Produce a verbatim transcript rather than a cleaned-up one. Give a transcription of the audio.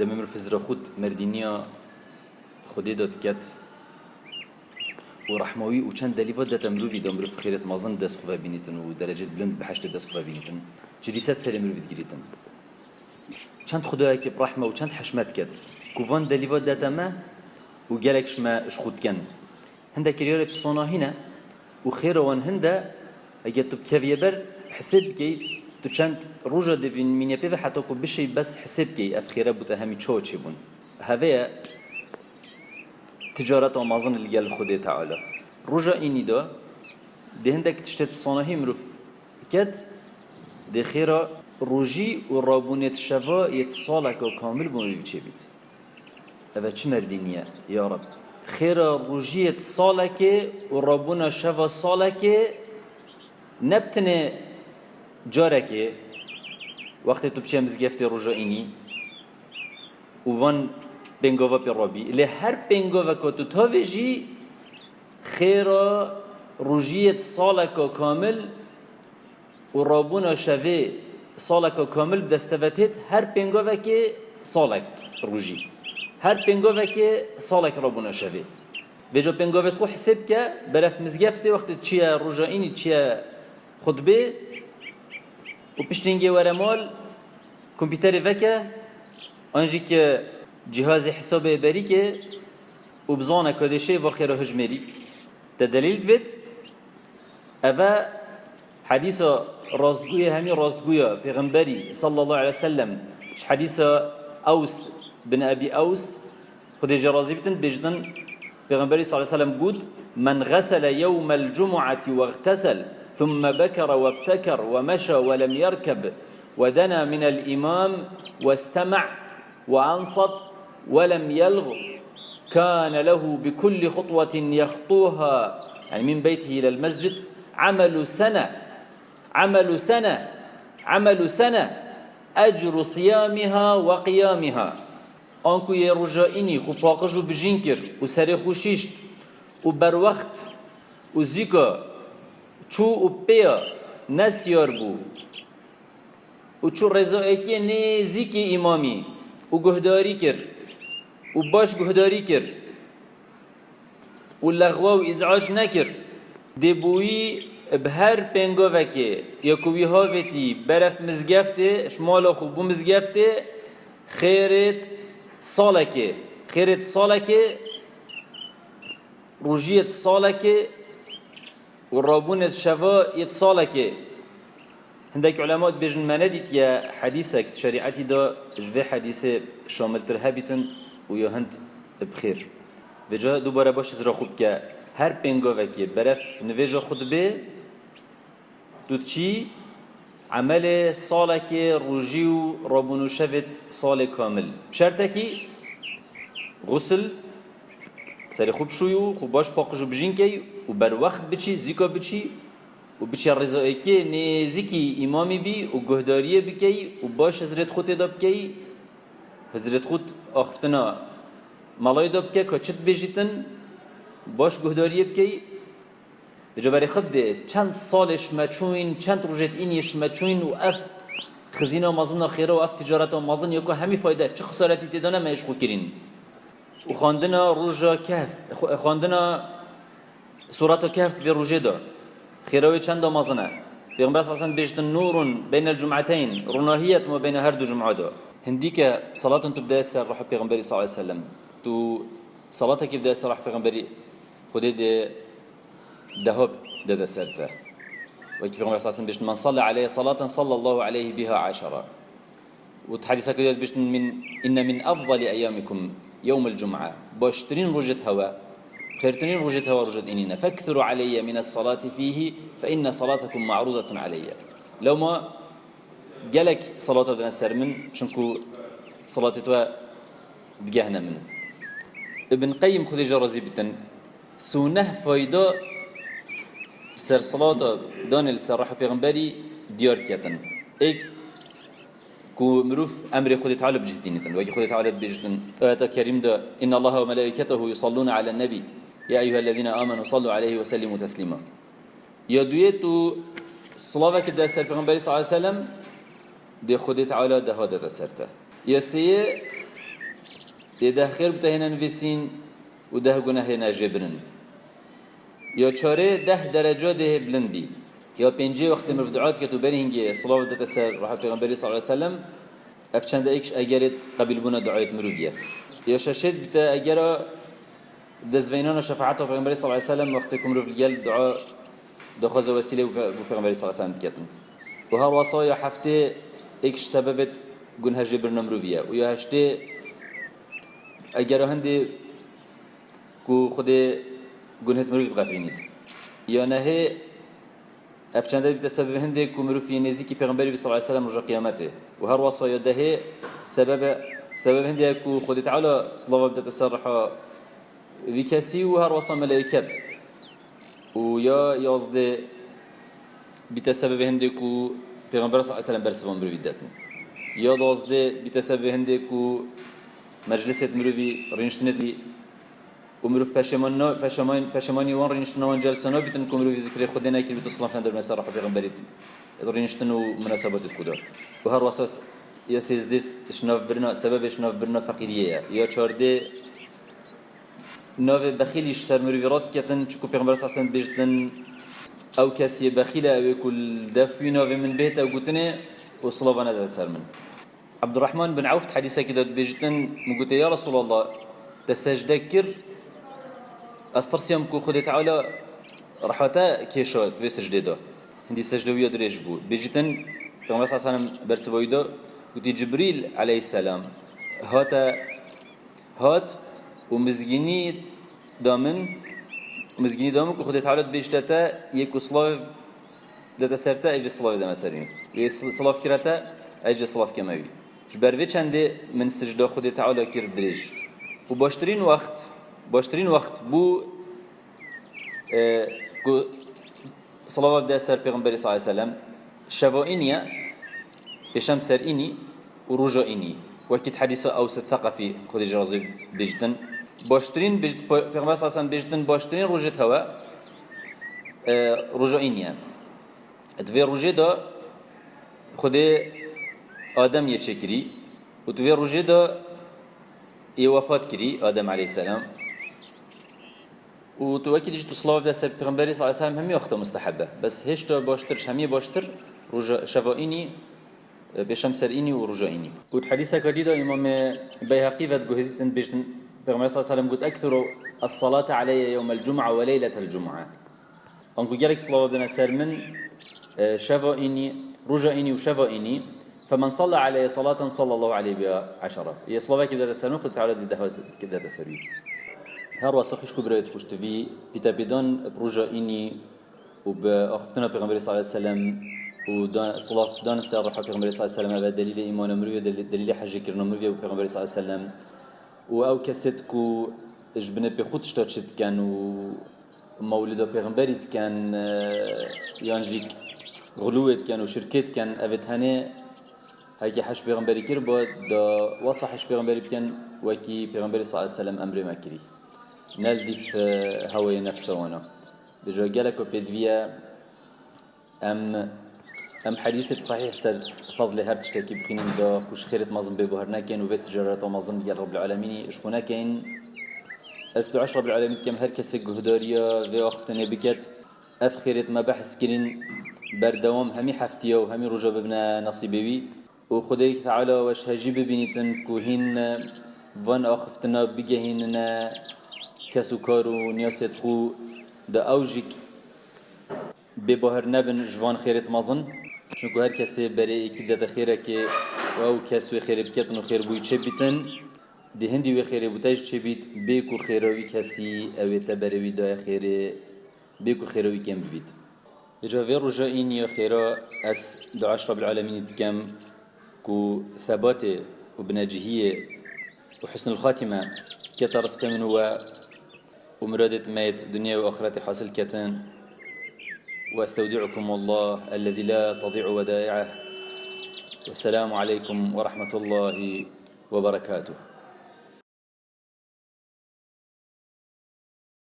Demê mirov hizra xwe di merdîniya Xwedê de diket û rehma wî û çend delî ve dete mirovî de mirov xêret mezin dest xwe ve bînîtin û derecet bilind bi heştê dest xwe ve bînîtin. Ci dîset serê mirovî digirîtin. Çend Xwedayekî bi rehme û çend heşmet ket ku van delî ve dete me û gelek ji me ji xwe diken. Hindek kiryarê pisana hîn e û xêra wan hinde, eger tu bikeviyê ber, hisêb bikey, tu çend roja dê bîn mînye pê ve heta ku bişey bes hisêb bikey, ev xêre bû te hemî çawa çêbûn. Heve ye ticareta mezin li gel Xwedê Teala. Roja înî de dê hindek tiştê pisana hîn mirov ket, dê xêra rojî û rabûnê di şeva yê di saleka kamil bo mirov çêbît. Eve çi merdînî ye, ya Reb? Xêra rojiyê salekê û rabûna şeva salekê ne bi tenê carekê, wextê tu biçe mizgeftê roja înî û van pêngava pê rabî. Lê her pêngaveka tu tavê jî xêra rojiyê saleka kamil û rabûna şevê saleka kamil bi dest te ve têt, her pêngavekê salek rojî. Her pêngavekê salek rabûna şevê. Vêca pêngavê xwe hisêb ke, beref mizgeftê wextê çiye roja înî, çiye xutbê û piştîngê were mal, kompîterê veke, an jî ke cîhazê hesabê berî ke û bizane kadêşê va xêra hijmêrî. Te delîl divêt? Eve hedîsa rastgûyê hemî rastgûya Pêxemberî sallallahu aleyhi ve sellem, ji hedîsa Ews bin Ebî Ews, Xwedê jê razî bitin, bêjtin, Pêxemberî sallallahu aleyhi ve sellem got, "Men xesele yewmel cumu'ati wextesel, thumme bekere webteker, we meşa welem yerkeb, we dena minel îmam, westema' we ansat, welem yelğ, kane lehu bi kulli xutwetin yextuha, yani min beytihi ilel mescid, amelu sene, amelu sene, amelu sene, ecru siyamiha we qiyamiha." Anku yê roja înî xwe paqij û bijîn kir û serê xwe şîşt û berwext û zîka çû û pêya nesiyar bû û çû rêza êkê nêzîkî îmamî û guhdarî kir û baş guhdarî kir û lexwa û îzac nekir, dê bo wî bi her pêngavekê ya ku wî havêtî beref mizgeftê, ji mala xwe bû mizgeftê, xêrêt salekê, xêrêt salekê, rojiyêt salekê û rabûnêt şeva yêt salekê. Hindek ulema dibêjin, me nedîtiye hedîsek di şerîetî de ji vê hedîsê şamiltir hebîtin û ya hind bi xêr. Vêca dubare baş hizra xwe bike, her pêngavekê beref nivêja xwe dibe, tu diçî emelê salekê, rojî û rabûn û şevêt salê kamil. Bi şertekî, xusil, serê xwe bişûyî û xwe baş paqij û bijîn key û berwext biçî, zîka biçî û biçî rêza êkê nêzîkî îmamî bî û guhdariyê bikey û baş hizrêt xwe tê de bikey, hizrêt xwe axiftina melayê de bike, ka çi dibêjîtin, baş guhdariyê bikey. Di ceberê xwe de çend salê ji me çûyîn, çend rojêt îniyê ji me çûyîn û ev xizîna mezin a xêra û ev ticareta mezin ya ku hemî fayde, çi xisaretî tê de ne me ji xwe kirîn. Û xwendina roja Kehf, xwe-, xwendina Surata Kehf di vê rojê de xêra wê çenda mezin e. Pêxember sallallahu aleyhi ve sellem bêjtin, "Nûrun beynel cum'eteyn", ronahiyet ma beyna her du cuma de. Hindîke salatin tu bideye ser ruha Pêxemberî sallallahu aleyhi ve sellem. Tu salatekî bideye ser ruha Pêxemberî, Xwedê dê deha dede ser te. Wekî Pêxember sallallahu aleyhi ve sellem bêjtin, "Men salle aleyye salaten sallallahu aleyhi biha aşara." Û di hedîseke dî bêjtin, "Min, inne min afdali eyyamikum yewmul cum'a." Baştirîn rojêt hewe, xêrtirîn rojêt hewe rojêt înîne. "Feksiru aleyye mines salati fihi fe inne salatakum ma'rudatun aleyye." Lewma gelek salata bidine ser min, çunku salatê te digehne min. Ibn Qeyyim, Xwedê jê razî bitin, sî û neh fayda ser salata danê li ser ruha Pêxemberî diyar diketin. Êk ku mirov emrê Xwedê Teala bicihdînitin. Wekî Xwedê Teala dibêjitin, ayeta kerîm de, "Inna Allaha ve melaiketehu yusallûne alen nebî, ya eyyuhellezîne âmenû sallu aleyhi ve sellîmû teslîma." Ya duyê tu silavekî de ser Pêxemberî sallallahu aleyhi ve sellem, dê Xwedê Teala deha dede ser te. Ya sêyê Yê deh xêr bi te hêne nivîsîn û deh guneh hêne jêbirin. Ya çarê deh dereca dê hê bilind bî. Ya pêncê wextê mirov dua diket û berî hingê silav dete ser ruha Pêxemberî sallallahu aleyhi ve sellem, ev çende êk ji egerêt qebîlbûna duayêt mirov ye. Ya şeşêt bi te egera dezveynana şefaeta Pêxemberî sallallahu aleyhi ve sellem wextê ku mirov li gel dua daxwaza wesîlê bû pe-, bû Pêxemberî sallallahu aleyhi ve sellem diketin. Û her wasa ya heftê êk ji sebebêt guneh jêbirina mirov ye. Û ya heştê egera hindê ku Xwedê gunhêt mirov bixefirînît. Ya nehê ev çende bîte sebebê hindê ku mirov yê nêzîkî Pêxemberî bî sallallahu aleyhi ve sellem roja qiyametê. Û her wasa ya dehê sebebe, sebebê hindê ku Xwedê Teala silava bidete ser riha vî kesî û her wasa melaiket. Û ya yazdê bîte sebebê hindê ku Pêxember sallallahu aleyhi ve sellem bersiva mirov bîdetin. Ya duwazdê bîte sebebê hindê ku meclisêt mirovî rîniştinêt bî û mirov peşeman na-, peşeman-, peşemanî wan rîniştina wan celsa nabîtin ku mirovî zikrê Xwedê nekiribît û silav nedibirne ser ruha Pêxemberî rîniştin û munasebatêt ku da. Û her wasa s-, ya sêzdê s-, şinavbirina, sebebê şinavbirina feqîriyê ye. Ya çardê navê bexîlî ji ser mirovî radiketin, çiku Pêxember sallallahu aleyhi ve sellem bêjtin, ew kes yê bexîl e, ew ê ku li def wî navê min bihête gotinê û silava nede ser min. Abdurrahman bin Awf di hedîsekî de dibêjtin, min gote, ya Resulallah, te secde kir, ez tirsiyam ku Xwedê Teala reha te kêşa di vê secdê de. Hindî secde wî ya dirêj bû. Bêjtin, Pêxember sallallahu aleyhi ve sellem bersiva wî da, gotî, Cibrîl aleyhisselam hate, hat û mizgînî da min, mizgînî da min ku Xwedê Teala dibêjte te, yê ku silav dete ser te, ez jê silavê deme ser wî. Yê sil-, silav kire te, ez jê silav keme wî. Ji ber vê çendê min sicda Xwedê Teala kir dirêj. Û baştirîn wext, baştirîn wext bû, e, ku silava bide ser Pêxemberê sallallahu aleyhi ve sellem, şeva înî ye, pêşem ser înî û roja înî. Wekî di hedîsa Ews Seqefî, Xwedê jê razî, bêjtin, baştirîn, bêjt-, Pê-, Pêxember sallallahu aleyhi ve sellem bêjtin, baştirîn rojêt hewe, e, roja înî ye. Di vê rojê de Xwedê Adem yê çêkirî û di vê rojê de yê wefat kirî, Adem aleyhisselam. Û tu wekî dijî tu silav bide ser Pêxemberê sallallahu aleyhi ve sellem hemî wexta musteheb e. Bes hêşta baştir, ji hemî baştir, roja şeva înî, e, pêşem ser înî û roja înî. Û di hedîseka dî de Îmamê Beyheqî ve diguhêzîtin bêjtin, Pêxember sallallahu aleyhi ve sellem got, "Ekthuru es-salate aleyye yewmel cum'a ve leyletel cum'a." Anku gelek silava bidene ser min, e, şeva înî, roja înî û şeva înî, "Femen salla aleyye salaten sallallahu aleyhi biha eşara." Yê silavekî bidete ser min, Xwedê Teala dê dehwa bidete ser wî. Her wasa xişk û birayêt xweş, tu vî pîtepêdan bi roja înî û bi axiftina Pêxemberê sallallahu aleyhi ve sellem û da-, silav dan ser ruha Pêxemberê sallallahu aleyhi ve sellem, ev e delîlê îmana mirov e, delî-, delîlê hejê kirina mirov e bi Pêxemberê sallallahu aleyhi ve sellem. Û ew kesêt ku ji binê pê xwe tişta çêdikin û mewlida pêxemberî dikin, e, yan jî xulûwê dikin û şirkê dikin, ev ê tenê heke hej pêxemberî kiribû, da wesa hej pêxemberî bikin, wekî Pêxemberî sallallahu aleyhi ve sellem emrê me kirî. Ne li dîf, e, hewayê nefsa wan e. Dija gelek ku pêdivî ye, Em, em hedîsêt sehîh ser fezlê her tiştekî bixwînin da xwe ji xêrêt mezin bêguher nekin û vê ticareta mezin digel Rabbil Alemînî ji xwe nekin. Ez dua ji Rabbil Alemîn dikim, her kesê guhdariya vê axiftinê biket. Ev xêrêt me behs kirin, berdewam hemî heftiya û hemî roja bibine nesîbê wî. Û Xwedê Teala weş hejî bibînîtin ku hîn van axiftina bigehînine kes û kar û niyasêt xwe da ew jî bêbahir nebin ji van xêrêt mezin. Çunku her kesê berê êkî bidete xêrekê û ew kes wê xêrê biketin û xêrbûyî çêbîtin. Dê hindî wê xêrê bû te jî çêbît, bê ku xêra wî kesî ew ê te berê wî daye xêrê, bê ku xêra wî kêm bibît. Îca vê roja înî ya xêra ez dua ji Rabbil Alemînî dikem ku sebatê û binecihiyê û husnul xatîme kete rizqê min û we û miradêt me yêt dinyê û axiretê hasil ketin. وأستودعكم الله الذي لا تضيع ودائعه. والسلام عليكم ورحمة الله وبركاته.